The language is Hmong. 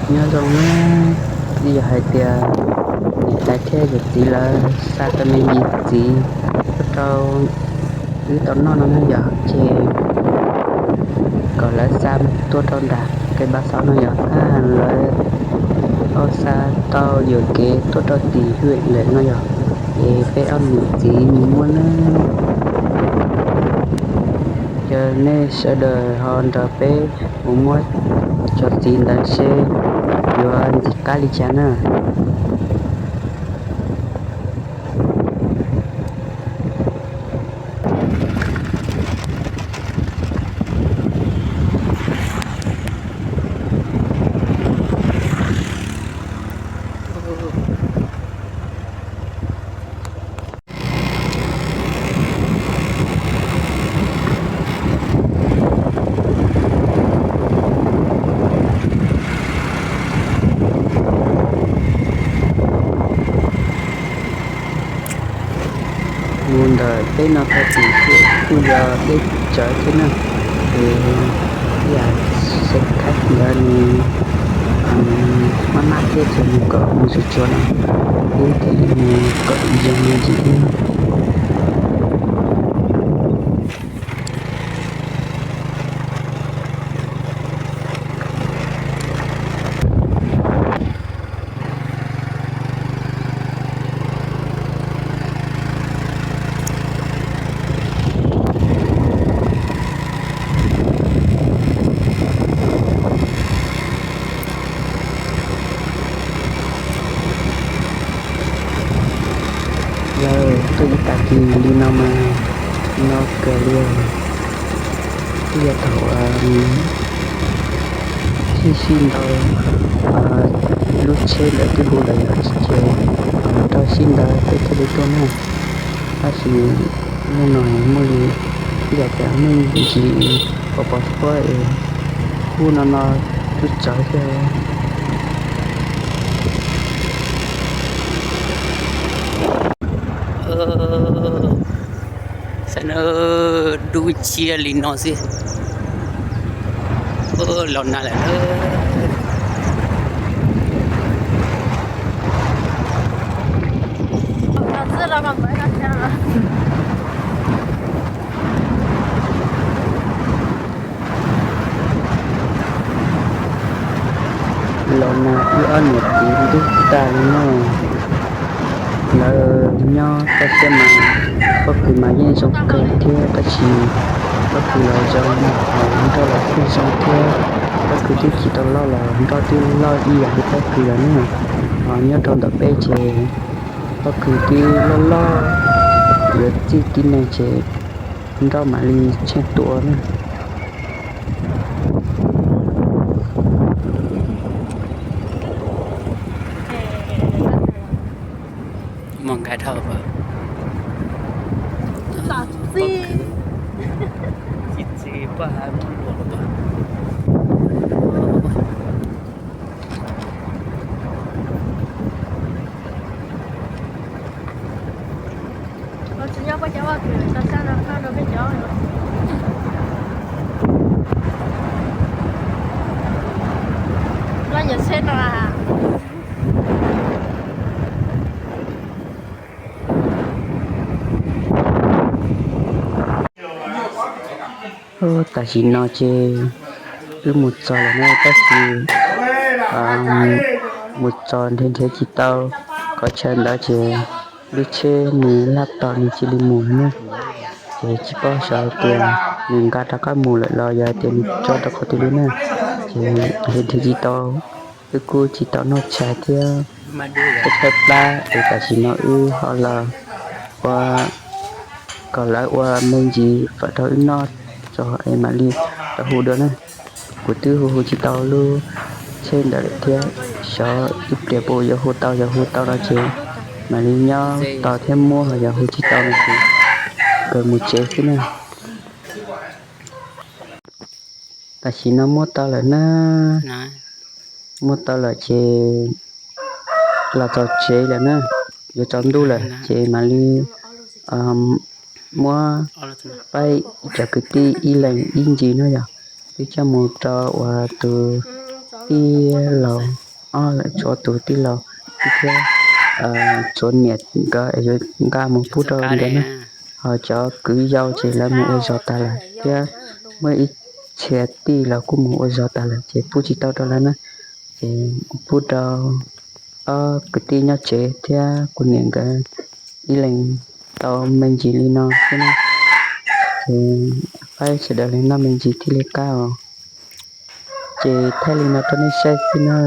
Nyob zoo na, twb yog hais tias niam tais thiab yawm txiv lawv xa tau me ntsis txiv tuaj rau wb tau noj no na yom, ces kom lawv xa tuaj rau nram kev npaj xov no yom, lawv ho xa tau yuam kev tuaj rau tim hwm lawm no yom, es peb ob niam txiv mus muab na. Ces nej sawv daws ho nrog peb mus muab cov txiv ntawd seb yuav ntxim qab li cas na. Mus ntawm peb no tag kis kuj yog deb tsawv thiab na, ces ib yam xeem khaib ntawd nws maj maj thiab ces mus kom mus tsuag tsuag no, wb thiaj li mus kom zoo me ntsis thiab. Yog tuaj ib tag kis li no mas no kawg li. Twb yog thaum sib sib ntaus, lub tsheb ntawd twb hu lawm yom, ces nrog sib ntaus peb thiaj li tuaj na. Tab sis hnub no muaj li ib yam tias muaj ntsis pos pos suab es kub no no tsawv tsawv thiab. Saib na, dub nciab li no xwb. Los nag lawm na. Los mas wb ob niam txiv ntub tag li no. Lawv nyob toj siab mas pob kws mas yeej zoo kawg thiab, tab sis pob kws los zoo, nroj los kuj zoo thiab. Pob kws twb tsis tau loj los nroj twb loj ib yam li pob kws lawm na. Ho nyob rau ntawm peb ces pob kws twb loj loj, yuav txij tib neeg ces nroj mam li tsheej tua na. Mus nkag dhau. Txi txiv poj ha muab luam. Tsis nyob peb cov vaj kws tau sab no rau peb cov. Loj nyuam tsheb no. Tam sim no ces wb mus txog lawm na, tab sis mus txog nrhiav nrhiav tsis tau qhov chaw ntawd ces lub tsheb nws laj tos nws cia li mus lawm na. Ces tsis paub xyov hais tias nws nkag rov qab mus lawm los yog hais tias nws tso rau qhov twg li na. Ces nrhiav nrhiav tsis tau, wb kuj tsis tau noj tshais thiab, wb thawj plab es tam sim no wb ho los ua kom lawv ua me ntsis fawm rau wb noj tso es mam li rov hu dua na. Kuv twb hu hu tsis tau lub tsheb ntawd lawm thiab, xyov ib pliag puas yuav hu tau, yog hu tau no ces mam li nyob tos thiab muab, ho yog hu tsis tau no ces kawg mus tsev xwb na. Tam sim no muab tau lawm na, muab tau lawm ces los txog tsev lawm na, yuav tsaus ntuj lawm ces mam li muab pab cov kwv tij ib leeg ib ntsis na yom, twb coj mus rau uas tus tij laug, ob lawm tshuav tus tij laug thiab tshuav niam nkawd es yuav nqa mus pub rau nkawd na. Ho cov kwv yau ces lawv mus ua zog tas lawm thiab muaj ib txhia tij laug kuj mus ua zog tas lawm ces pub tsis tau rau lawv na. Ces pub rau ob kwv tij nyob tsev thiab kuv niam nkawd ib leeg tau me ntsis li no xwb na. Ces faib sawv daws li noj me ntsis thiaj li qab os. Ces thaij li no rau nej saib xwb na.